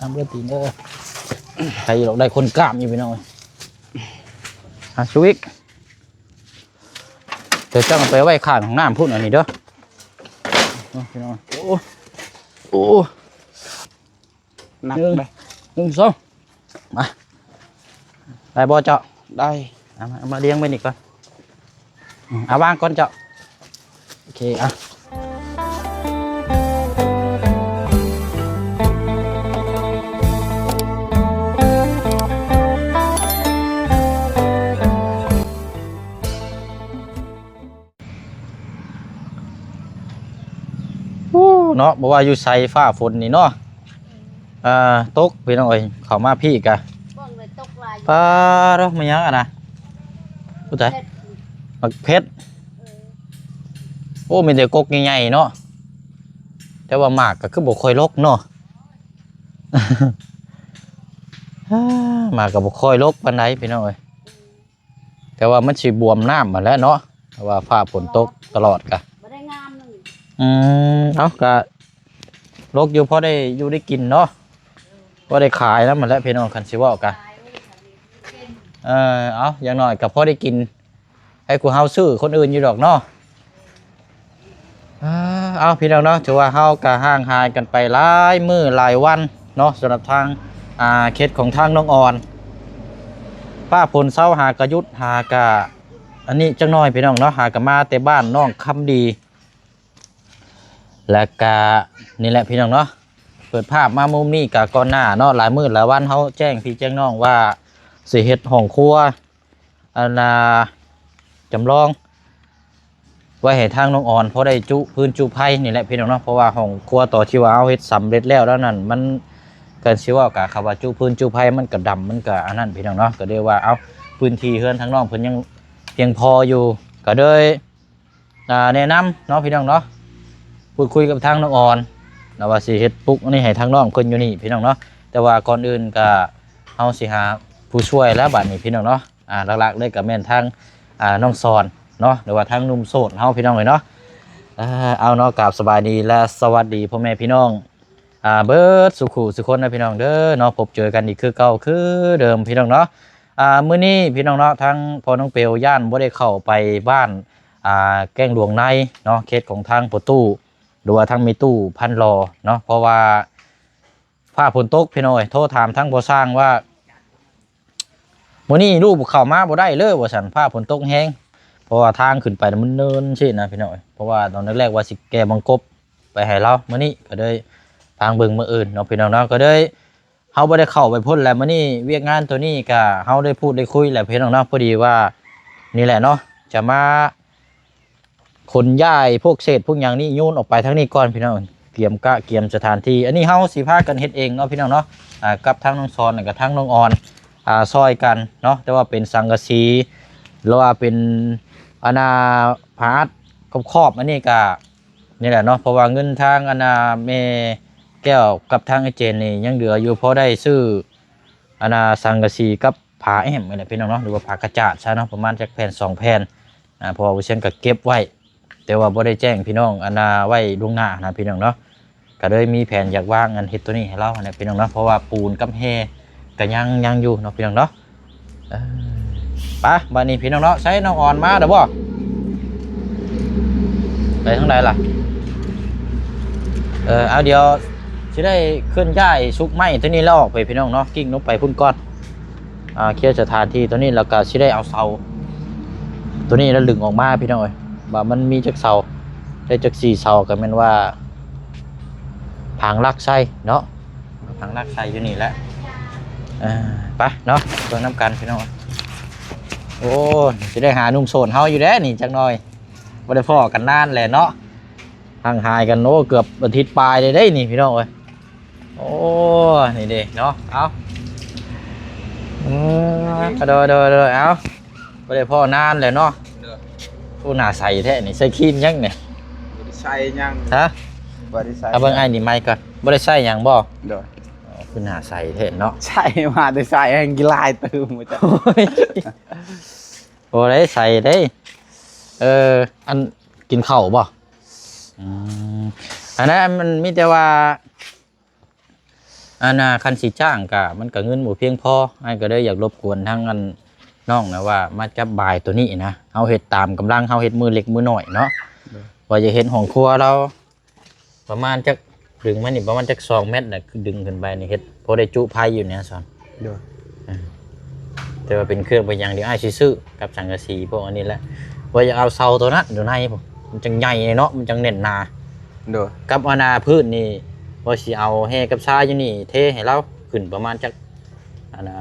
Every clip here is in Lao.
ນຳເດີຕີນເດີ ໃຜດອກໄດ້ຄົນກ້າມຢູ່ພີ່ນ້ອງ. ອ່ະ ຊູອີກ ດຽວເຈົ້າເອົາໄປໄວ້ຂ້າງຫ້ອງນ້ຳພຸ້ນ ອັນນີ້ເດີ. ເອົາພີ່ນ້ອງ ໂອ້ ໂອ້ ໜັກເດ້ ໜຶ່ງ ສອງ ມາ ໄດ້ບໍ່ເຈົ້າ? ໄດ້ ເອົາມາ ເອົາມາລຽງໄວ້ນີ້ກ່ອນ. ອືມ ເອົາວາງກ່ອນເຈົ້າ. ໂອເຄ ອ່ະ ໂອ້ ເນາະ ບໍ່ວ່າຢູ່ໃສ ຟ້າຝົນນີ້ເນາະ ອ່າ ຕົກພີ່ນ້ອງເອີຍ. ເຂົ້າມາພີ້ກະ ເບິ່ງເລີຍຕົກຫຼາຍຢູ່ ປາດໂທ້ ແມ່ນຫຍັງອັນນະ ຜູ້ໃດ ເຜັດ ໝາກເຜັດ. ເອີ ໂອ້ ມີແຕ່ກົກໃຫຍ່ໆເນາະ ແຕ່ວ່າໝາກກໍຄືບໍ່ຄ່ອຍລົກເນາະ. ໝາກກໍບໍ່ຄ່ອຍລົກປານໃດພີ່ນ້ອງເອີຍ. ແຕ່ວ່າມັນຊິບວມນ້ຳຫັ້ນແຫຼະເນາະ ເພາະວ່າຟ້າຝົນຕົກຕະຫຼອດກະ ບໍ່ໄດ້ງາມນຳ. ອືມ ເອົາ ກະລົກຢູ່ ພໍໄດ້ຢູ່ໄດ້ກິນເນາະ ພໍໄດ້ຂາຍນຳຫັ້ນແຫຼະພີ່ນ້ອງ ຄັນຊິເວົ້າກະ. ເອີ ເອົາ ຢ່າງໜ້ອຍກະພໍໄດ້ກິນ ໃຫ້ກູເຮົາຊື້ຄົນອື່ນຢູ່ດອກເນາະ. ເອົາ ພີ່ນ້ອງເນາະ ຖືວ່າເຮົາກະຫ່າງຫາຍກັນໄປຫຼາຍມື້ຫຼາຍວັນເນາະ ສຳລັບທາງ ອ່າ ເຂດຂອງທາງນ້ອງອອນ. ຟ້າຝົນເຊົາຫາກະຢຸດ ຫາກະອັນນີ້ຈັກໜ້ອຍພີ່ນ້ອງເນາະ ຫາກະມາແຕ່ບ້ານນ້ອງຄຳດີ. ແລະກະນີ້ແຫຼະພີ່ນ້ອງເນາະ ເປີດພາບມາມຸມນີ້ກະກ່ອນໜ້າເນາະ ຫຼາຍມື້ຫຼາຍວັນເຮົາແຈ້ງພີ່ແຈ້ງນ້ອງວ່າຊິເຮັດຫ້ອງຄົວ ອັນນ່າ ຈຳລອງໄວ້ໃຫ້ທາງນ້ອງອອນ ພໍໄດ້ຈຸຟືນຈຸໄຟນີ້ແຫຼະພີ່ນ້ອງເນາະ. ເພາະວ່າຫ້ອງຄົວຕອນທີ່ວ່າເຮົາເຮັດສຳເລັດແລ້ວແລ້ວນັ້ນ ມັນກະຊິເວົ້າກະ ຄຳວ່າຈຸຟືນຈຸໄຟມັນກະດຳ ມັນກະອັນນັ້ນພີ່ນ້ອງເນາະ. ກະເລີຍວ່າ ເອົາ ພື້ນທີ່ເຮືອນທາງນ້ອງເພິ່ນຍັງພຽງພໍຢູ່ ກະເລີຍ ອ່າ ແນະນຳເນາະພີ່ນ້ອງເນາະ ພູດຄຸຍກັບທາງນ້ອງອອນ ລາວວ່າຊິເຮັດປຸກອັນນີ້ໃຫ້ທາງນ້ອງເພິ່ນຢູ່ນີ້ພີ່ນ້ອງເນາະ. ແຕ່ວ່າກ່ອນອື່ນກະເຮົາຊິຫາຜູ້ຊ່ວຍແລ້ວບາດນີ້ພີ່ນ້ອງເນາະ. ອ່າ ຫຼັກໆເລີຍກະແມ່ນທາງ ອ່າ ນ້ອງສອນເນາະ ຫຼືວ່າທາງໜຸ່ມໂສດເຮົາພີ່ນ້ອງເອີຍເນາະ. ເອົາເນາະ ກາບສະບາຍດີ ແລະ ສະຫວັດດີພໍ່ແມ່ພີ່ນ້ອງ ອ່າ ເບິດສູ່ຄູ່ສູ່ຄົນນະພີ່ນ້ອງເດີເນາະ. ພົບເຈີກັນອີກຄືເກົ່າຄືເດີມພີ່ນ້ອງເນາະ. ອ່າ ມື້ນີ້ພີ່ນ້ອງເນາະ ທາງພໍ່ນ້ອງເປວຢ້ານບໍ່ໄດ້ເຂົ້າໄປບ້ານ ອ່າ ແກ້ງຫຼວງໃນເນາະ ເຂດຂອງທາງພໍ່ຕູ້ ຫຼືວ່າທາງແມ່ຕູ້ພັນຫຼໍ່ເນາະ ເພາະວ່າຟ້າຝົນຕົກພີ່ນ້ອງເອີຍ. ໂທຖາມທາງພໍ່ຊ່າງວ່າ ມື້ນີ້ລູກເຂົ້າມາບໍ່ໄດ້ເລີຍວ່າຊັ້ນ ຟ້າຝົນຕົກແຮງ ເພາະວ່າທາງຂຶ້ນໄປມັນເນີນຊີ້ນະພີ່ນ້ອງເອີຍ. ເພາະວ່າຕອນແລກໆວ່າຊິແກ່ບັງກົບໄປໃຫ້ລາວ ມື້ນີ້ກໍເລີຍທາງເບິ່ງມື້ອື່ນເນາະພີ່ນ້ອງເນາະ. ກໍເລີຍ ເຮົາບໍ່ໄດ້ເຂົ້າໄປພຸ້ນແຫຼະ ມື້ນີ້ວຽກງານໂຕນີ້ກະເຮົາໄດ້ພູດໄດ້ຄຸຍແຫຼະພີ່ນ້ອງເນາະ. ພໍດີວ່ານີ້ແຫຼະເນາະ ຈະມາຂົນຍ້າຍພວກເສດພວກຫຍັງນີ້ໂຍນອອກໄປທາງນີ້ກ່ອນພີ່ນ້ອງ ກຽມກະກຽມສະຖານທີ່. ອັນນີ້ເຮົາຊິພາກັນເຮັດເອງເນາະພີ່ນ້ອງເນາະ ອ່າ ກັບທາງນ້ອງສອນ ແລ້ວກະທາງນ້ອງອອນ ອ່າ ຊ່ອຍກັນເນາະ. ແຕ່ວ່າເປັນສັງກະສີ ຫຼືວ່າເປັນອັນນ່າ ຜ້າອັດຂອບໆ ອັນນີ້ກະ ນີ້ແຫຼະເນາະ ເພາະວ່າເງິນທາງອັນນ່າແມ່ແກ້ວກັບທາງອ້າຍເຈນນີ້ຍັງເຫຼືອຢູ່ ພໍໄດ້ຊື້ອັນນ່າສັງກະສີກັບຜ້າແອ້ມນີ້ແຫຼະພີ່ນ້ອງເນາະ ຫຼືວ່າຜ້າກະຈາດຊະເນາະ ປະມານຈັກແຜ່ນສອງແຜ່ນ. ອ່າ ເພາະວ່າບໍ່ເຊັນກໍເກັບໄວ້ ແຕ່ວ່າບໍ່ໄດ້ແຈ້ງພີ່ນ້ອງອັນນ່າໄວ້ລ່ວງໜ້ານະພີ່ນ້ອງເນາະ. ກໍເລີຍມີແຜນຢາກວາງອັນເຮັດໂຕນີ້ໃຫ້ລາວຫັ້ນແຫຼະພີ່ນ້ອງເນາະ ເພາະວ່າປູນກັບແຮ່ກໍຍັງ ຍັງຢູ່ເນາະພີ່ນ້ອງເນາະ. ເອີ ໄປ ບາດນີ້ພີ່ນ້ອງເນາະ ໃສນ້ອງອອນມາແລ້ວບໍ່? ໄປທາງໃດລະ? ເອີ ເອົາ ດຽວຊິໄດ້ເຄື່ອນຍ້າຍສຸກໄມ້ໂຕນີ້ແລ້ວອອກໄປພີ່ນ້ອງເນາະ ກິ້ງລົງໄປພຸ້ນກ່ອນ. ອ່າ ເຄຍສະຖານທີ່ໂຕນີ້ ແລ້ວກໍຊິໄດ້ເອົາເສົາໂຕນີ້ແລ້ວດຶງອອກມາພີ່ນ້ອງເອີຍ ວ່າມັນມີຈັກເສົາ ໄດ້ຈັກສີ່ເສົາ ກໍແມ່ນວ່າ ຜັງຫຼັກໃສ່ເນາະ ຜັງຫຼັກໃສ່ຢູ່ນີ້ແຫຼະ. ເອີ ໄປເນາະ ເບິ່ງນຳກັນພີ່ນ້ອງ. ໂອ້ ຊິໄດ້ຫາໜຸ່ມໂສດເຮົາຢູ່ເດ້ນີ້ຈັກໜ່ອຍ ບໍ່ໄດ້ພໍ້ກັນນານແຫຼະເນາະ ຫ່າງຫາຍກັນ ໂອ້ ເກືອບອາທິດປາຍເດ້ນີ້ພີ່ນ້ອງເອີຍ. ໂອ້ ນີ້ເດ້ເນາະ ເອົາ ອືມ ໂດຍ ໂດຍ ໂດຍ ເອົາ ບໍ່ໄດ້ພໍ້ນານແຫຼະເນາະ. ໂດຍ ໂອ້ ໜ້າໃສແທ້ນີ້ ໃສ່ຄຣີມຫຍັງນີ້? ບໍ່ໄດ້ໃສ່ຫຍັງ ຮະ ບໍ່ໄດ້ໃສ່ ເອົາເບິ່ງອ້າຍນີ້ໃໝ່ກ່ອນ ບໍ່ໄດ້ໃສ່ຫຍັງບໍ່? ໂດຍ ອໍ ຄືໜ້າໃສແທ້ເນາະ ໃສ່ມາແຕ່ໃສແຮ່ງກິນຫຼາຍຕື່ມ ໂອ້ຍ ບໍ່ໄດ້ໃສ່ເດ້. ເອີ ອັນ ກິນເຂົ້າບໍ່? ອືມ ອັນນັ້ນມັນມີແຕ່ວ່າ ອັນນ່າ ຄັນຊິຈ້າງກະ ມັນກະເງິນບໍ່ພຽງພໍ. ອ້າຍກໍເລີຍຢາກລົບກວນທາງອັນນ້ອງນະ ວ່າມາຈັບບາຍໂຕນີ້ນະ. ເຮົາເຮັດຕາມກຳລັງ ເຮົາເຮັດມື້ເລັກມື້ນ້ອຍເນາະ. ໂດຍ. ວ່າຈະເຮັດຫ້ອງຄົວລາວປະມານຈັກ ດຶງມານີ້ປະມານຈັກສອງແມັດນະ ດຶງຂຶ້ນໄປນີ້ ເຮັດພໍໄດ້ຈຸໄຟຢູ່ນີ້ ສອນ. ໂດຍ. ເອີ ແຕ່ວ່າເປັນເຄື່ອງເປັນຫຍັງ ດຽວອ້າຍຊິຊື້ກັບສັງກະສີພວກອັນນີ້ແຫຼະ. ວ່າຢາກເອົາເສົາໂຕນັ້ນຢູ່ໃນພຸ້ນ ມັນຈັ່ງໃຫຍ່ເນາະ ມັນຈັ່ງແໜ້ນໜາ. ໂດຍ. ກັບອັນນ່າພື້ນນີ້ ວ່າຊິເອົາແຮ່ກັບຊາຢູ່ນີ້ເທໃຫ້ລາວ ຂຶ້ນປະມານຈັກ ອັນນ່າ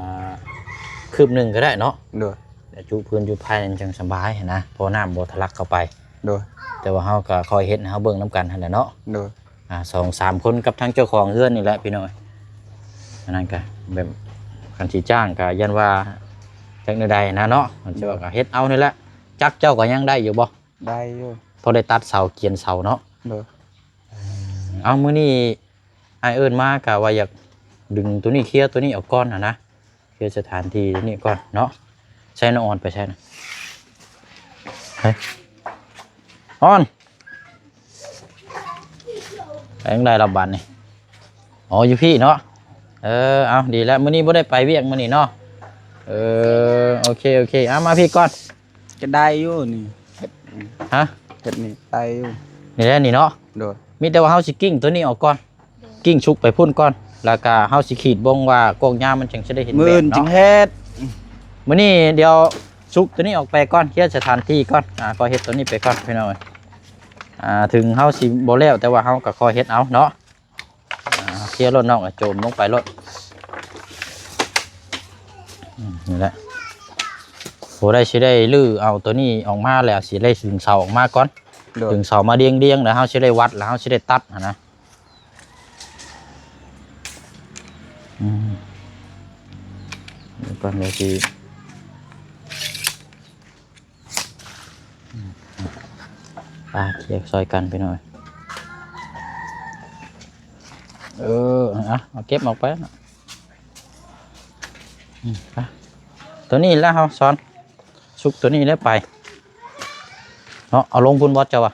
ຄືບໜຶ່ງກໍໄດ້ເນາະ. ໂດຍ. ແລ້ວຈຸພື້ນຈຸໄຟມັນຈັ່ງສະບາຍຫັ້ນນະ ເພາະນ້ຳບໍ່ທະລັກເຂົ້າໄປ. ໂດຍ. ແຕ່ວ່າເຮົາກໍຄອຍເຮັດໃຫ້ເຮົາເບິ່ງນຳກັນຫັ້ນແຫຼະເນາະ. ໂດຍ. ອ່າ ສອງສາມຄົນກັບທາງເຈົ້າຂອງເຮືອນນີ້ແຫຼະພີ່ນ້ອງ. ອັນນັ້ນກະແບບ ຄັນຊິຈ້າງກະຢ້ານວ່າຈັກແນວໃດນະເນາະ. ມັນຊິວ່າກະເຮັດເອົານີ້ແຫຼະ. ຈັກເຈົ້າກໍຍັງໄດ້ຢູ່ບໍ່? ໄດ້ຢູ່. ພໍໄດ້ຕັດເສົາກຽນເສົາເນາະ. ໂດຍ. ເອົາ ມື້ນີ້ອ້າຍເອີ້ນມາກະວ່າຢາກດຶງໂຕນີ້ ເຄຍໂຕນີ້ອອກກ່ອນຫັ້ນນະ. ເຄຍສະຖານທີ່ນີ້ກ່ອນເນາະ. ໃຊ້ນ້ອງອອນໄປໃສນະ? ເຮີ້ຍ ອອນ ໄປທາງໃດລະບາດນີ້? ອໍ ຢູ່ພີ້ເນາະ. ເອີ ເອົາ ດີແລ້ວ ມື້ນີ້ບໍ່ໄດ້ໄປວຽກມື້ນີ້ເນາະ. ເອີ ໂອເຄ ໂອເຄ ເອົາ ມາພີ້ກ່ອນ. ກະໄດ້ຢູ່ນີ້. ຮະ? ເຮັດນີ້ໄດ້ຢູ່. ນີ້ແຫຼະນີ້ເນາະ. ໂດຍ. ມີແຕ່ວ່າເຮົາຊິກິ້ງໂຕນີ້ອອກກ່ອນ. ກິ້ງຊຸກໄປພຸ້ນກ່ອນ ແລ້ວກະເຮົາຊິຂີດບົ່ງວ່າກວາງຍາວ ມັນຈັ່ງຊິໄດ້ເຫັນແບບເນາະ. ມື້ອື່ນຈຶ່ງເຮັດ. ມື້ນີ້ດຽວຊຸກໂຕນີ້ອອກໄປກ່ອນ ເຄຍສະຖານທີ່ກ່ອນ. ອ່າ ກໍເຮັດໂຕນີ້ໄປກ່ອນພີ່ນ້ອງເອີຍ. ອ່າ ເຖິງເຮົາຊິບໍ່ແລ້ວ ແຕ່ວ່າເຮົາກໍຄ່ອຍເຮັດເອົາເນາະ. ອ່າ ເຄຍໂລດນ້ອງ ໂຈມລົງໄປໂລດ. ອືມ ນີ້ແຫຼະ ຜູ້ໃດຊິໄດ້ຮື້ເອົາໂຕນີ້ອອກມາ ແລ້ວຊິໄດ້ດຶງເສົາອອກມາກ່ອນ. ໂດຍ. ດຶງເສົາມາລຽງໆ ແລ້ວເຮົາຊິໄດ້ວັດ ແລ້ວເຮົາຊິໄດ້ຕັດຫັ້ນນະ. ອືມ ເບິ່ງກ່ອນວ່າຊິ ອ່າ ເຄຍຊ່ອຍກັນໄປໜ້ອຍ. ເອີ ເອົາ ເອົາເກັບອອກໄປ. ອືມ ໄປ ໂຕນີ້ແຫຼະເຮົາສອນ ຊຸກໂຕນີ້ແຫຼະໄປເນາະ. ເອົາລົງພຸ້ນບໍ່ເຈົ້າວ່າ?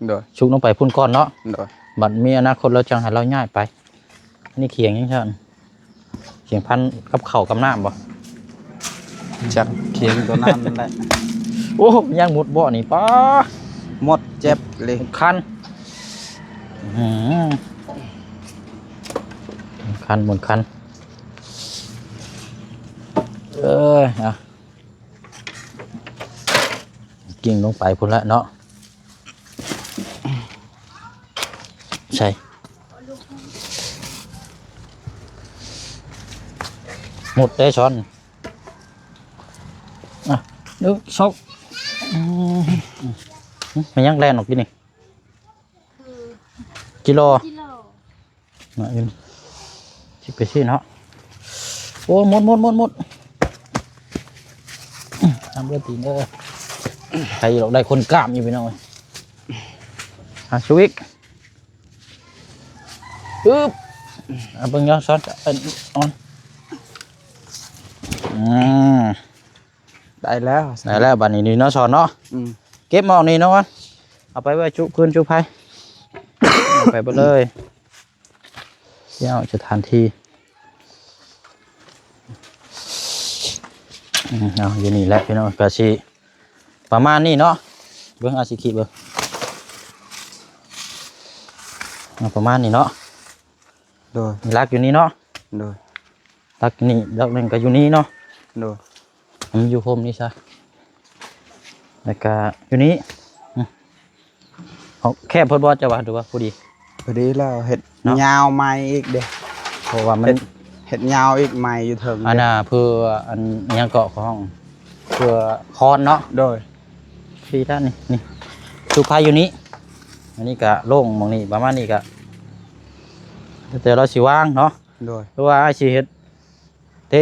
ໂດຍ. ຊຸກລົງໄປພຸ້ນກ່ອນເນາະ. ໂດຍ. ບັດມີອະນາຄົດແລ້ວຈັ່ງໃຫ້ລາວຍ້າຍໄປ. ນີ້ຂຽງຫຍັງຊັ້ນ? ຂຽງພັນກັບເຂົ້າກັບນ້ຳບໍ່? ຈັກ ຂຽງຕົວນັ້ນແຫຼະ. ໂອ້ ມັນຍັງໝົດບໍ່ນີ້? ປ້າ ໝົດ ເຈັບເລີຍ ຄັນ. ອືມ ຄັນ ໝົດຄັນ. ເອີ ອ່ະ ກິ້ງລົງໄປພຸ້ນລະເນາະ. ໃສ່ ໝົດໄດ້ຊ້ອນ. ອ່ະ ໜຶ່ງ ສອງ ອືມ ແມ່ນຫຍັງແລ່ນອອກຢູ່ນີ້? ກິໂລ ກິໂລ. ມາອື່ນ ຊິໄປຊີ້ເນາະ. ໂອ້ ໝົດ ໝົດ ໝົດ ໝົດ. ອືມ ຕາມເດີຕີນເດີ. ໃຜດອກໄດ້ຄົນກ້າມຢູ່ພີ່ນ້ອງເອີຍ. ອ່ະ ຊຸກອີກ. ອຶບ ເອົາເບິ່ງເນາະ ຊ້ອນ ເອີ ອອນ. ອືມ ໄດ້ແລ້ວ ໄດ້ແລ້ວ. ບາດນີ້ນີ້ເນາະ ຊ້ອນເນາະ. ອືມ ເກັບໝອກນີ້ເນາະ ເອົາໄປໄວ້ຈຸຄືນຈຸໄຟ ເອົາໄປເບິດເລີຍ. ເອົາສະຖານທີ່ ອືມ ເອົາຢູ່ນີ້ແຫຼະພີ່ນ້ອງ. ກະຊິປະມານນີ້ເນາະ. ເບິ່ງ ອາຊິຄິດເບິ່ງ ເອົາປະມານນີ້ເນາະ. ໂດຍ. ຫຼັກຢູ່ນີ້ເນາະ. ໂດຍ. ຫຼັກນີ້ ຫຼັກໜຶ່ງກໍຢູ່ນີ້ເນາະ. ໂດຍ. ໃຫ້ມັນຢູ່ຮົ່ມນີ້ຊະ ແລ້ວກະຢູ່ນີ້. ອືມ ເອົາແຄບໂພດບໍ່ເຈົ້າວ່າ ຫຼືວ່າພໍດີ? ພໍດີແລ້ວ. ເຮັດ ເນາະ ຍາວໃໝ່ອີກເດ້ ເພາະວ່າມັນ ເຮັດ ເຮັດຍາວອີກໃໝ່ຢູ່ເທິງ ອັນນ່າ ເພື່ອ ອັນຫຍັງເກາະຂອງ ເພື່ອຄອນເນາະ. ໂດຍ. ຟຣີດ້ານນີ້ ນີ້ ຊຸກໄຟຢູ່ນີ້. ອັນນີ້ກະໂລ່ງໝ່ອງນີ້ ປະມານນີ້ກະ ແຕ່ລາວຊິວາງເນາະ. ໂດຍ. ຫຼືວ່າອ້າຍຊິເຮັດ ເທ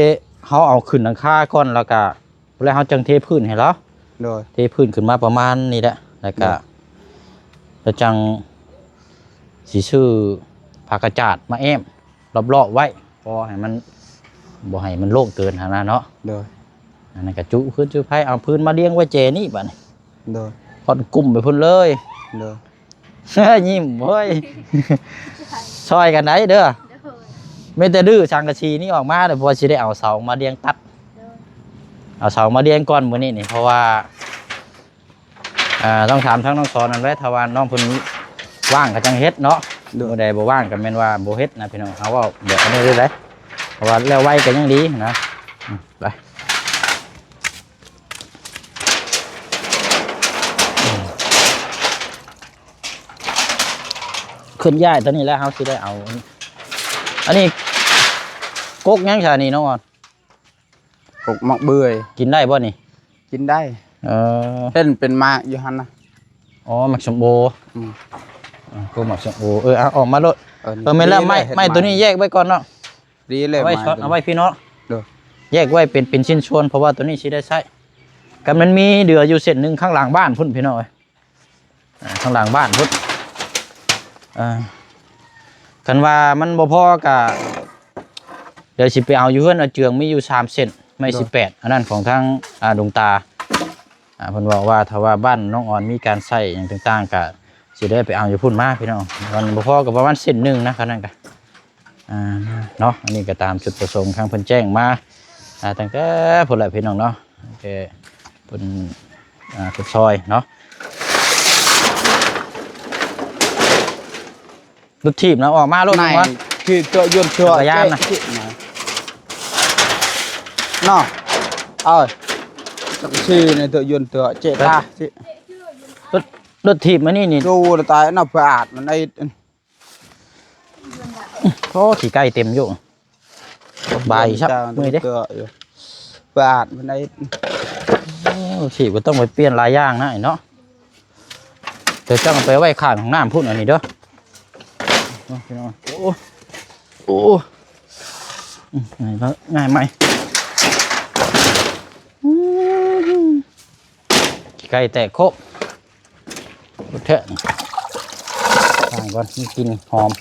ເຮົາເອົາຂຶ້ນຫຼັງຄາກ່ອນ ແລ້ວກະ ແລ້ວເຮົາຈັ່ງເທພື້ນໃຫ້ລາວ. ໂດຍ. ເທພື້ນຂຶ້ນມາປະມານນີ້ແຫຼະ ແລ້ວກະ ໂດຍ ແລ້ວຈັ່ງຊິຊື້ຜ້າກະຈາດມາແອ້ມລອບໆໄວ້ ພໍໃຫ້ມັນ ບໍ່ໃຫ້ມັນໂລ່ງເກີນຫັ້ນນະເນາະ. ໂດຍ. ອັນນັ້ນກະຈຸພື້ນຈຸໄຟ ເອົາພື້ນມາລຽງໄວ້ແຈນີ້ບາດນີ້. ໂດຍ. ຄອນກຸ້ມໄປພຸ້ນເລີຍ. ໂດຍ. ຍິ້ມເວີຍ ຊ່ອຍກັນໄດ້ເດີ. ໂດຍ. ມີແຕ່ດື້ສັງກະສີນີ້ອອກມາເດີ ເພາະວ່າຊິໄດ້ເອົາເສົາມາລຽງຕັດ ເອົາເສົາມາລຽງກ່ອນມື້ນີ້ນີ້ ເພາະວ່າ ອ່າ ຕ້ອງຖາມທາງນ້ອງສອນນັ້ນແຫຼະ ຖ້າວ່ານ້ອງເພິ່ນວ່າງກໍຈັ່ງເຮັດເນາະ ໂດຍ ມື້ໃດບໍ່ວ່າງກໍແມ່ນວ່າບໍ່ເຮັດນະພີ່ນ້ອງ ເຮົາເວົ້າແບບນີ້ເລີຍ ເພາະວ່າແລ້ວໄວກໍຍັງດີນະ ອືມ ໄປ ເຄື່ອນຍ້າຍຕົວນີ້ແລ້ວ ເຮົາຊິໄດ້ເອົາ ອັນນີ້ ກົກຫຍັງຊະນີ້ນ້ອງອອນ? ກົກໝາກເບື່ອຍ ກິນໄດ້ບໍ່ນີ້? ກິນໄດ້ ເອີ ເຫັນເປັນໝາກຢູ່ຫັ້ນນະ ອໍ ໝາກສົ້ມໂອ ອືມ ເອີ ກົກໝາກສົ້ມໂອ ເອີ ເອົາອອກມາໂລດ ເອີ ເອີ ແມ່ນແລ້ວ ໄມ້ ໄມ້ຕົວນີ້ແຍກໄວ້ກ່ອນເນາະ ດີແລ້ວ ເອົາໄວ້ ໄມ້ ເອົາໄວ້ພີ່ເນາະ ໂດຍ ແຍກໄວ້ເປັນ ເປັນຊິ້ນສ່ວນ ເພາະວ່າຕົວນີ້ຊິໄດ້ໃຊ້ ກໍມັນມີເຫຼືອຢູ່ເສັ້ນໜຶ່ງຂ້າງຫຼັງບ້ານພຸ້ນພີ່ນ້ອງເອີຍ ອ່າ ຂ້າງຫຼັງບ້ານພຸ້ນ ເອີ ຄັນວ່າມັນບໍ່ພໍກໍ ດຽວຊິໄປເອົາຢູ່ເຮືອນອາເຈືອງ ມີຢູ່ສາມເສັ້ນ ໄມ້ ໂດຍ ສິບແປດ ອັນນັ້ນຂອງທາງ ອ່າ ຫຼວງຕາ ອ່າ ເພິ່ນເວົ້າວ່າ ຖ້າວ່າບ້ານນ້ອງອອນມີການໃຊ້ຫຍັງຕ່າງໆ ກໍຊິໄດ້ໄປເອົາຢູ່ພຸ້ນມາພີ່ນ້ອງ ມັນບໍ່ພໍກໍປະມານເສັ້ນໜຶ່ງນະ ຄັນນັ້ນກໍ ອ່າ ເນາະ ອັນນີ້ກໍຕາມຈຸດປະສົງທາງເພິ່ນແຈ້ງມາ ອ່າ ຕັ້ງແຕ່ພຸ້ນແຫຼະພີ່ນ້ອງເນາະ ໂອເຄ ເພິ່ນ ອ່າ ເພິ່ນຊ່ອຍເນາະ ລົດຖີບນະ ອອກມາໂລດ ໃນ ວ່າ ຄືຕົວຍົນຕົວ ຈັກກະຍານນະ ເນາະ ເອີ ຈັກຊື່ໃນຕົວຍົນຕົວເຈຕາ ລົດ ລົດຖີບມານີ້ນີ້ ດູລະຕາຍເນາະ ປາດມັນໄດ້ ໂອ້ ຂີ້ໄກ່ເຕັມຢູ່ ບາຍຊັບ ເມື່ອຍເດ້ ປາດມັນໄດ້ ໂອ້ ຖີບກໍຕ້ອງໄປປ່ຽນຫຼາຍຢ່າງນະເນາະ ດຽວຈັ່ງເອົາໄປໄວ້ຂ້າງຫ້ອງນ້ຳພຸ້ນ ອັນນີ້ເດີ ໂອ້ ໂອ້ ອືມ ງ່າຍໃໝ່ ອືມ ຂີ້ໄກ່ແຕກໂຄະ ແທ້ ລ້າງກ່ອນ ມີກິ່ນຫອມ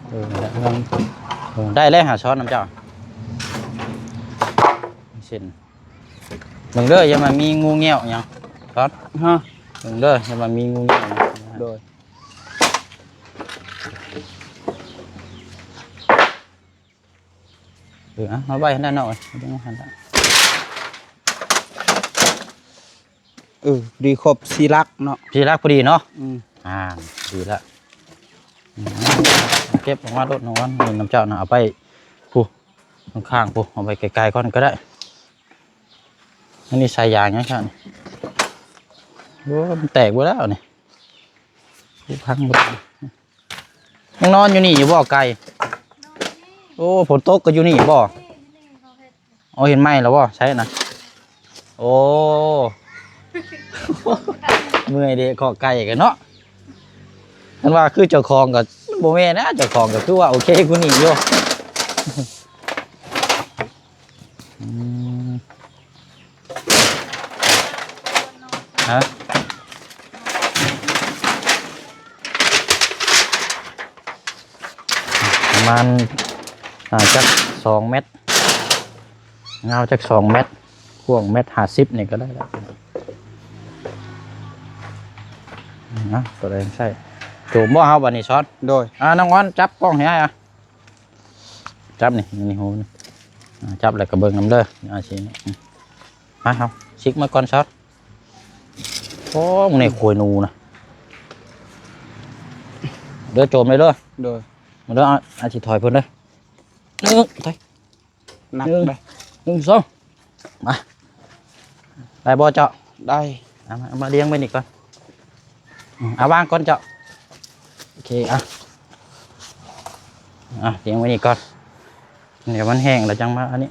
ເອີ ໄດ້ແລ້ວຫາຊ້ອນນຳເຈົ້າ ເຊັ່ນ ເບິ່ງເດີ ຢ່າມາມີງູງຽວຫຍັງ ຊ້ອນ ຮະ ເບິ່ງເດີ ຢ່າມາມີງູງຽວຫຍັງ ໂດຍ ເອີ ເອົາໄວ້ຫັ້ນແຫຼະເນາະ ເອົາໄວ້ຫັ້ນແຫຼະ ເອີ ພໍດີຄົບສີ່ຫຼັກເນາະ ສີ່ຫຼັກພໍດີເນາະ ອືມ ອ່າ ດີລະ ອືມ ເກັບອອກມາໂລດນ້ອງວັນ ນີ້ນຳເຈົ້ານະ ເອົາໄປພຸ້ນ ຂ້າງໆ ພຸ້ນ ເອົາໄປໄກໆ ກ່ອນກໍໄດ້ ອັນນີ້ສາຍຢາງຫຍັງຊັ້ນ ໂອ້ ມັນແຕກເບິດແລ້ວນີ້ ພັງເບິດ ຍັງນອນຢູ່ນີ້ຢູ່ບໍ່ໄກ່? ໂອ້ ຝົນຕົກກໍຢູ່ນີ້ບໍ່? ເອີ ເຮັດໃໝ່ແລ້ວບໍ່? ໃຊ່ນະ ໂອ້ ເມື່ອຍເດ້ ເຄາະໄກ່ກັນເນາະ ຄັນວ່າຄືເຈົ້າຂອງກໍບໍ່ແມ່ນນະ ເຈົ້າຂອງກໍຄືວ່າໂອເຄກວ່ານີ້ຢູ່. ອືມ ຮະ ປະມານ ອ່າ ຈັກສອງແມັດ ຍາວຈັກສອງແມັດ ກວ້າງແມັດຫ້າສິບນີ້ກໍໄດ້ແລ້ວ ນະ ຕົວໃດໃຊ້ ໂຈມບໍ່ເຮົາບັດນີ້ ຊອດ ໂດຍ ອ່າ ນ້ອງອອນ ຈັບກ້ອງໃຫ້ອ້າຍ ອ່ະ ຈັບນີ້ ນີ້ຮູນີ້ ອ່າ ຈັບແລ້ວກໍເບິ່ງນຳເດີ ອ່າ ຊີ້ນີ້ ອືມ ມາເຮົາຊິກມາກ່ອນຊະ ໂອ້ ມື້ນີ້ໂຄຍໜູນະ ເດີ ໂຈມເລີຍເດີ ໂດຍ ມາເດີ ອ່າ ອ່າ ຊິຖອຍເພິ່ນເດີ ໜຶ່ງ ຖອຍ ໜັກ ໜຶ່ງ ເດີ ໜຶ່ງ ສອງ ມາ ໄດ້ບໍ່ເຈົ້າ? ໄດ້ ເອົາມາ ເອົາມາລຽງໄວ້ນີ້ກ່ອນ ອືມ ເອົາວາງກ່ອນເຈົ້າ ໂອເຄ ອ່ະ ອ່ະ ລຽງໄວ້ນີ້ກ່ອນ ດຽວມັນແຫ້ງແລ້ວຈັ່ງມາອັນນີ້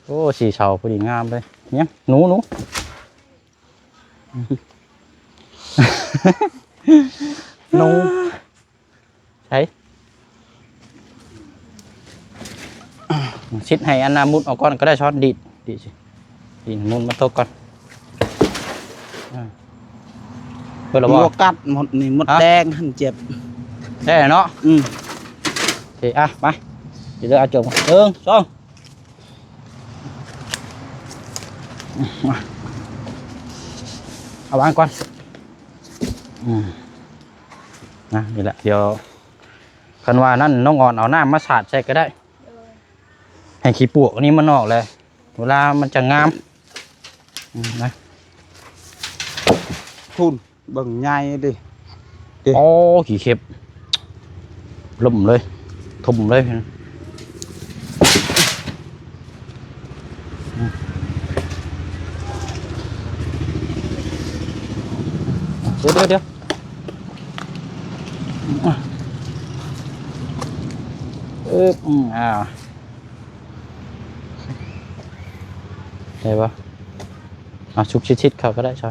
ໂອ້ ສີ່ເສົາພໍດີງາມເລີຍ ຫຍັງ ໜູ ໜູ ໜູ ໃສ ຊິດໃຫ້ອັນນ່າມຸດອອກກ່ອນກໍໄດ້ ຊອດ ດີດ ດີດຊິ ດີດມຸດມາຕົກກ່ອນ ອ່າ ເປີດແລ້ວບໍ່? ໝົດກັດ ໝົດນີ້ ໝົດ ຮະ? ແດງຫັ້ນເຈັບ ໄດ້ແລ້ວເນາະ ອືມ ໂອເຄ ອ່ະ ໄປ ດຽວເດີ ເອົາຈົມ ໜຶ່ງ ສອງ ເອົາວາງກ່ອນ. ອືມ ນະ ນີ້ແຫຼະ ດຽວ ຄັນວ່ານັ້ນ ນ້ອງອອນເອົານ້ຳມາສາດໃສ່ກໍໄດ້ ໂດຍ ໃຫ້ຂີ້ປວກອັນນີ້ມັນອອກແຫຼະ ເວລາມັນຈະງາມ ອືມ ນະ ພຸ້ນ ເບິ່ງໃຫຍ່ເດ້ ເດ້ ໂອ້ ຂີ້ເຂັບ ລົ້ມເລີຍ ຖົ່ມເລີຍ ດຽວ ດຽວ ດຽວ ອືມ ອ່າ ໄດ້ບໍ່? ເອົາ ຊຸກຊິດໆເຂົ້າກໍໄດ້ຊະ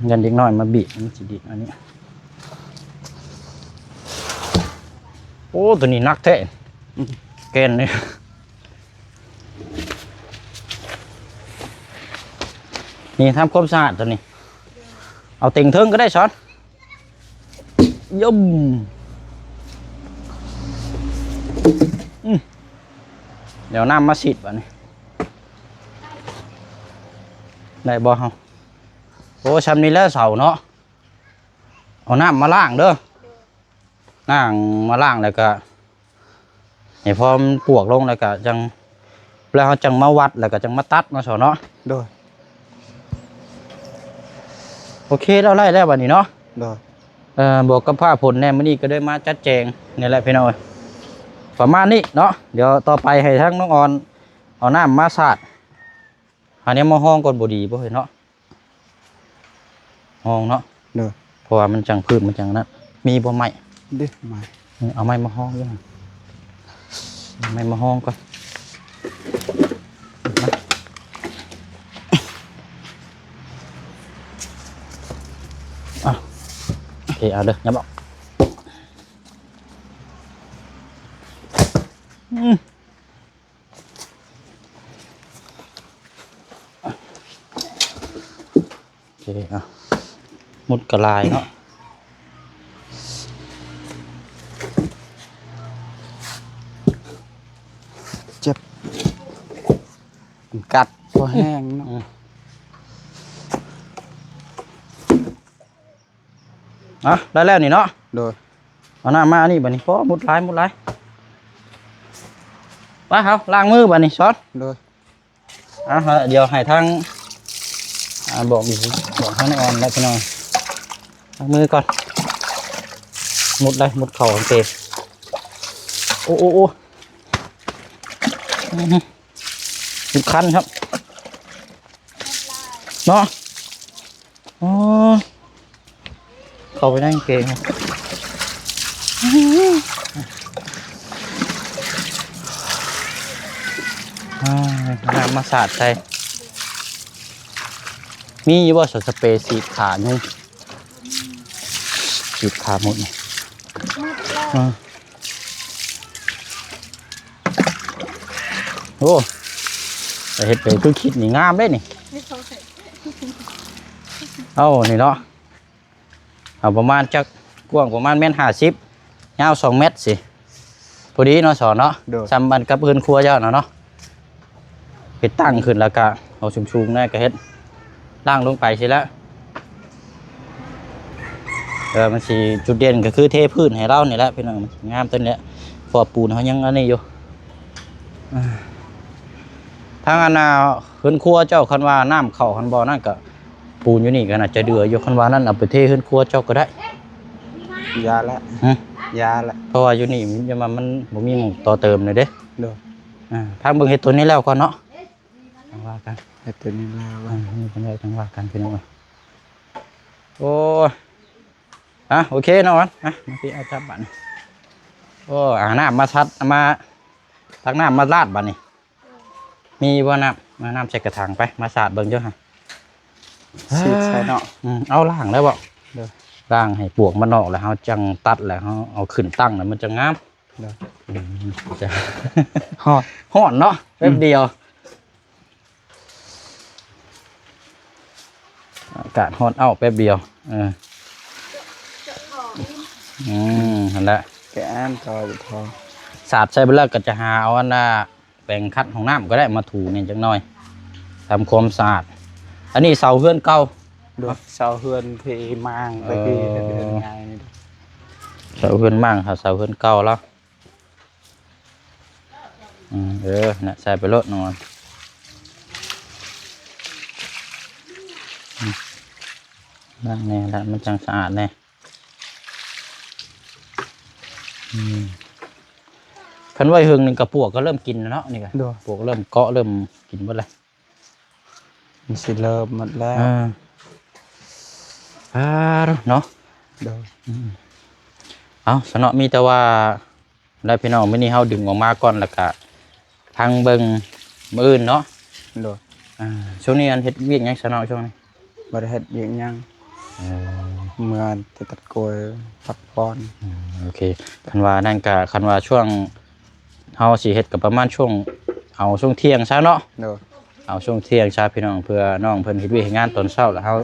ຢ້ານເດັກນ້ອຍມາບີບ ມັນຊິດິດອັນນີ້. ໂອ້ ໂຕນີ້ໜັກແທ້ ອືມ ແກ່ນນີ້ ນີ້ ທຳຄວາມສະອາດໂຕນີ້ ເອົາເຕັງເທິງກໍໄດ້ຊອນ ຍົມ ອືມ ດຽວນ້ຳມາສີດບາດນີ້ ໄດ້ບໍ່ເຮົາ? ໂອ້ ຊ່ຳນີ້ແຫຼະເສົາເນາະ. ເອົານ້ຳມາລ້າງເດີ ລ້າງ ມາລ້າງແລ້ວກະໃຫ້ພໍມັນປວກລົງ ແລ້ວກະຈັ່ງ ແລ້ວເຮົາຈັ່ງມາວັດ ແລ້ວກະຈັ່ງມາຕັດເນາະ ສອນເນາະ. ໂດຍ ໂອເຄ ແລ້ວໄດ້ແລ້ວບາດນີ້ເນາະ. ໂດຍ ເອີ ບວກກັບຟ້າຝົນແດ່ ມື້ນີ້ກໍໄດ້ມາຈັດແຈງນີ້ແຫຼະພີ່ນ້ອງເອີຍ ປະມານນີ້ເນາະ. ດຽວຕໍ່ໄປໃຫ້ທາງນ້ອງອອນເອົານ້ຳມາສາດ ຫາແນວມາຮອງກ່ອນ ບໍ່ດີບໍ່ເຫັນເນາະ ຮອງເນາະ. ໂດຍ ເພາະວ່າມັນຈັ່ງ ພືດມັນຈັ່ງນັ້ນ. ມີບໍ່ໄມ້? ເດ້ ໄມ້ ເອີ ເອົາໄມ້ມາຮອງຢູ່ຫັ້ນ ເອົາໄມ້ມາຮອງກ່ອນ. ອ່ະ ໂອເຄ ເອົາເດີ ຫຍັບອອກ. ອືມ ໂອເຄ ເອົາ ມຸດກະລາຍເນາະ. ເຈັບ ມັນກັດບໍ່ແຮງເນາະ. ອືມ ອ່ະ ໄດ້ແລ້ວນີ້ເນາະ. ໂດຍ ເອົານ້ຳມາອັນນີ້ບາດນີ້ ພໍ ມຸດຫຼາຍ ມຸດຫຼາຍ. ໄປ ເຮົາລ້າງມືບາດນີ້ ສອນ. ໂດຍ ອ່ະ ດຽວໃຫ້ທາງ ອ່າ ບອກອີກ ບອກທາງນ້ອງອອນແລ້ວພີ່ນ້ອງ ລ້າງມືກ່ອນ. ມຸດໄດ້ ມຸດເຂົ້າກາງເກງ. ໂອ້ ໂອ້ ໂອ້ ອືຮຶ ຄັນຄັບເນາະ. ອໍ ເຂົ້າໄປໃນກາງເກງ ອ່າ ນ້ຳມາສາດໃສ່. ມີຢູ່ບໍ່ ສະ ສະເປສີດຂ້າຍຸງ? ສີດຂ້າມົດນີ້ ໝົດແລ້ວ ອ່າ. ໂອ້ ໄປເຮັດໄປຄືຄິດນີ້ງາມເດ້ນີ້. ເອົານີ້ເນາະ ເອົາປະມານຈັກ ກວ້າງປະມານແມັດຫ້າສິບ ຍາວສອງແມັດຊິ ພໍດີເນາະ ສອນເນາະ. ໂດຍ ສ່ຳກັນກັບເຮືອນຄົວເຈົ້ານະເນາະ. ເຮັດຕັ້ງຂຶ້ນແລ້ວກະເອົາສູງໆແນ່ ກະເຮັດລ່າງລົງໄປຊີ້ແຫຼະ. ເອີ ມັນຊິ ຈຸດເດັ່ນກໍຄືເທພື້ນໃຫ້ລາວນີ້ແຫຼະພີ່ນ້ອງ ມັນຊິງາມຕົວນີ້ແຫຼະ ເພາະວ່າປູນເຮົາຍັງອັນນີ້ຢູ່. ອ່າ ທາງອັນນ່າ ເຮືອນຄົວເຈົ້າ ຄັນວ່ານ້ຳເຂົ້າຫັ້ນບໍ່ນັ້ນກະ ປູນຢູ່ນີ້ກໍໜ້າຈະເດືອຢູ່ ຄັນວ່ານັ້ນເອົາໄປເທເຮືອນຄົວເຈົ້າກໍໄດ້. ຢ່າລະ ຫຶ ຢ່າລະ ເພາະວ່າຢູ່ນີ້ມັນ ມັນບໍ່ມີໝ່ອງຕໍ່ເຕີມເລີຍເດ້. ໂດຍ ອ່າ ທາງເບິ່ງເຮັດຕົວນີ້ແລ້ວກ່ອນເນາະ ຈັ່ງວ່າກັນ ເຮັດຕົວນີ້ແລ້ວ ອ່າ ເຮັດຕົວນີ້ແລ້ວຈັ່ງວ່າກັນພີ່ນ້ອງ. ໂອ້ຍ ອ່ະ ໂອເຄເນາະ ອ່ະ ມາພີ່ ເອົາຈັບບາດນີ້. ໂອ້ ອ່າ ນ້ຳມາສັດ ເອົາມາ ຕັກນ້ຳມາລາດບາດນີ້. ມີບໍ່ນ້ຳ? ມາ ນ້ຳໃສ່ກະຖັງໄປ ມາສາດເບິ່ງເດີ້ຫັ້ນ ສີດໃສ່ເນາະ. ອືມ ເອົາລ້າງແລ້ວບໍ່? ໂດຍ ລ້າງໃຫ້ປວກມັນອອກ ແລ້ວເຮົາຈັ່ງຕັດ ແລ້ວເຮົາເອົາຂຶ້ນຕັ້ງ ແລ້ວມັນຈະງາມ. ໂດຍ ອືມ ຈະ ຮ້ອນ ຮ້ອນເນາະ ອືມ ແປັບດຽວ ອາກາດຮ້ອນເອົາແປັບດຽວ. ເອີ ອືມ ຫັ້ນແຫຼະ ແກະອັນຕໍ່ ສາດໃສ່ເບິດແລ້ວກໍຈະຫາເອົາອັນນ່າ ແປງຂັດຫ້ອງນ້ຳກໍໄດ້ ມາຖູແດ່ຈັກໜ່ອຍ. ທຳຄວາມສະອາດ. ອັນນີ້ເສົາເຮືອນເກົ່າ. ໂດຍ ເສົາເຮືອນທີ່ມ້າງແຕ່ກີ້. ເອີ ເຮືອນໃຫຍ່ນີ້. ເສົາເຮືອນມ້າງ ເສົາເຮືອນເກົ່າລະ. ອືມ ເອີ ນະ ໃສ່ໄປໂລດນ້ອງ. ອືມ ລ້າງແດ່ລະ ມັນຈັ່ງສະອາດແດ່. ອືມ ຄັນໄວ້ເຫິງນີ້ກະປວກກະເລີ່ມກິນແລ້ວເນາະ ນີ້ກະ. ໂດຍ ປວກເລີ່ມເກາະ ເລີ່ມກິນເບິດລະ. ມັນຊິເລີ່ມໝົດແລ້ວ. ເອີ ອ່າ ເນາະ. ໂດຍ ອືມ ເອົາ ສະເນາະ ມີແຕ່ວ່າ ແລ້ວພີ່ນ້ອງ ມື້ນີ້ເຮົາດຶງອອກມາກ່ອນ ແລ້ວກະພັງເບິ່ງມື້ອື່ນເນາະ. ໂດຍ ອ່າ ຊ່ວງນີ້ອັນເຮັດວຽກຫຍັງຊະເນາະ ຊ່ວງນີ້? ບໍ່ໄດ້ເຮັດວຽກຫຍັງ. ເອີ ເມືອແຕ່ຕັດກ້ວຍ ພັກຜ່ອນ. ອືມ ໂອເຄ ຄັນວ່ານັ້ນກະ ຄັນວ່າຊ່ວງເຮົາຊິເຮັດກະປະມານຊ່ວງ ເອົາຊ່ວງທ່ຽງຊະເນາະ. ໂດຍ ເອົາຊ່ວງທ່ຽງຊະພີ່ນ້ອງ ເພື່ອນ້ອງເພິ່ນເຮັດວຽກເຮັດງານຕອນເຊົ້າ ແລ້ວເຮົາ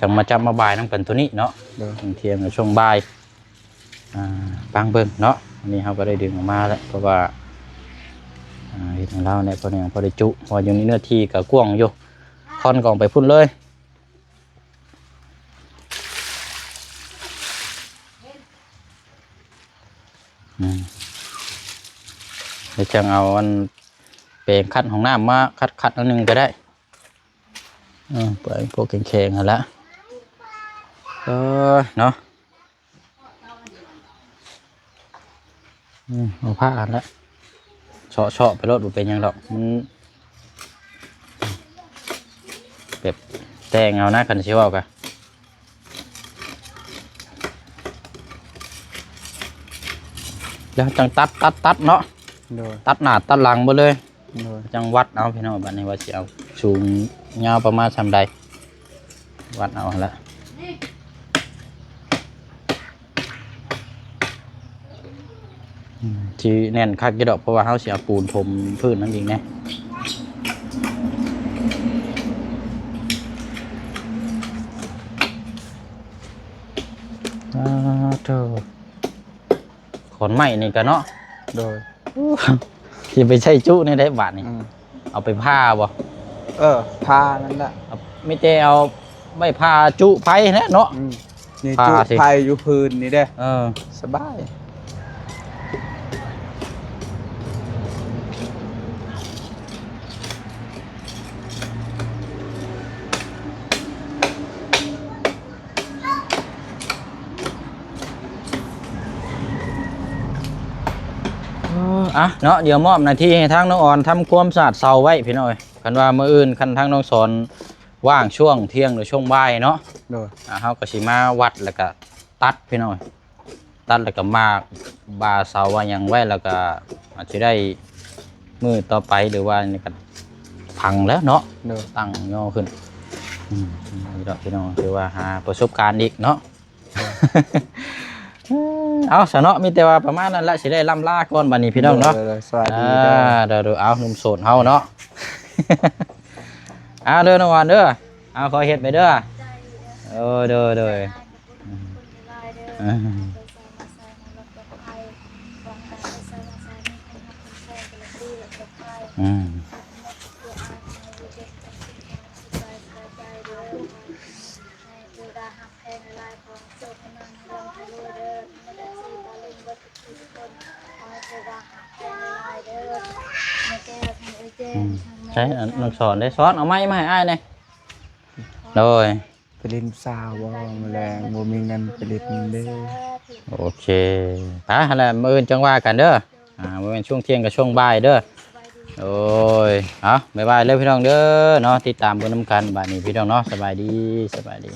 ຈັ່ງມາຈັບມາບ່າຍນຳກັນໂຕນີ້ເນາະ. ໂດຍ ຊ່ວງທ່ຽງກັບຊ່ວງບ່າຍ. ອ່າ ຟັງເບິ່ງເນາະ ອັນນີ້ເຮົາກະໄດ້ດຶງອອກມາແລ້ວ ເພາະວ່າ ອ່າ ເຮັດໃຫ້ລາວແດ່ ພໍໄດ້ ພໍໄດ້ຈຸ ເພາະວ່າຢູ່ໃນເນື້ອທີ່ກະກວ້າງຢູ່ ຄອນກະອອກໄປພຸ້ນເລີຍ. ອືມ ແລ້ວຈັ່ງເອົາອັນແປງຂັດຫ້ອງນ້ຳມາຂັດໆ ໜ້ອຍໜຶ່ງກະໄດ້. ເອີ ໄປພວກແຂງໆ ຫັ້ນລະ. ເອີ ເນາະ. ອືມ ເອົາຜ້າຫັ້ນແຫຼະ ເຊາະໆ ໄປໂລດ ບໍ່ເປັນຫຍັງດອກ ມັນແບບແຕ່ງເອົານະ ຄັນຊິເວົ້າກະ. ແລ້ວຈັ່ງຕັດ ຕັດ ຕັດເນາະ. ໂດຍ ຕັດໜ້າຕັດຫຼັງເບິດເລີຍ. ໂດຍ ຈັ່ງວັດເອົາພີ່ນ້ອງ ບາດນີ້ວ່າຊິເອົາສູງຍາວປະມານສ່ຳໃດ ວັດເອົາຫັ້ນລະ. ອືມ ຊິແໜ້ນຄັກຢູ່ດອກ ເພາະວ່າເຮົາຊິເອົາປູນຖົມພື້ນນັ້ນອີກແດ່. ອາ ໂທ້ ຂອນໄມ້ນີ້ກະເນາະ. ໂດຍ ຊິໄປໃຊ້ຈຸແນວໃດບາດນີ້? ອືມ ເອົາໄປຜ່າບໍ່? ເອີ ຜ່ານັ້ນແຫຼະ ມີແຕ່ເອົາໄມ້ຜ່າຈຸໄຟຫັ້ນແຫຼະເນາະ. ອືມ ນີ້ ຜ່າ ຈຸໄຟຢູ່ພື້ນນີ້ເດ້. ເອີ ສະບາຍ. ເອີ ອ່ະເນາະ ດຽວມອບໜ້າທີ່ໃຫ້ທາງນ້ອງອອນທຳຄວາມສະອາດເສົາໄວ້ພີ່ນ້ອງເອີຍ. ຄັນວ່າມື້ອື່ນ ຄັນທາງນ້ອງສອນວ່າງຊ່ວງທ່ຽງ ຫຼື ຊ່ວງບ່າຍເນາະ. ໂດຍ ອ່າ ເຮົາກະຊິມາວັດ ແລ້ວກະຕັດພີ່ນ້ອງເອີຍ. ຕັດແລ້ວກະມາກບ່າເສົາວ່າຫຍັງໄວ້ ແລ້ວກະອາດຊິໄດ້ມື້ຕໍ່ໄປ ຫຼືວ່ານີ້ກະພັງແລ້ວເນາະ. ໂດຍ ຕັ້ງຍໍຂຶ້ນ. ອືມ ນີ້ດອກພີ່ນ້ອງ ຖືວ່າຫາປະສົບການອີກເນາະ. ເອົາຊະເນາະ ມີແຕ່ວ່າປະມານນັ້ນແຫຼະ ຊິໄດ້ລ່ຳລາກ່ອນບາດນີ້ພີ່ນ້ອງເນາະ. ໂດຍ ໂດຍ ສະບາຍດີເດີ. ອ່າ ໂດຍໆ ເອົາ ໜຸ່ມໂສດເຮົາເນາະ. ອ່າ ເດີ ນ້ອງອອນເດີ. ເອົາ ຂໍເຮັດໄປເດີ. ໂດຍ ໂດຍ ໂດຍ. ອືມ ອືມ ອືມ ໃຊ້ອັນ ນ້ອງສອນໄດ້ ສອນເອົາໄມ້ມາໃຫ້ອ້າຍແດ່. ໂດຍ ໄປຫຼິ້ນສາວບໍ່ ມື້ແລງບໍ່ມີເງິນໄປຫຼິ້ນເດ້. ໂອເຄ ໄປຫັ້ນແຫຼະ ມື້ອື່ນຈັ່ງວ່າກັນເດີ. ອ່າ ບໍ່ແມ່ນຊ່ວງທ່ຽງກະຊ່ວງບ່າຍເດີ. ໂດຍ ເອົາ ບາຍບາຍເດີພີ່ນ້ອງເດີເນາະ. ຕິດຕາມເບິ່ງນຳກັນບາດນີ້ພີ່ນ້ອງເນາະ. ສະບາຍດີ ສະບາຍດີ.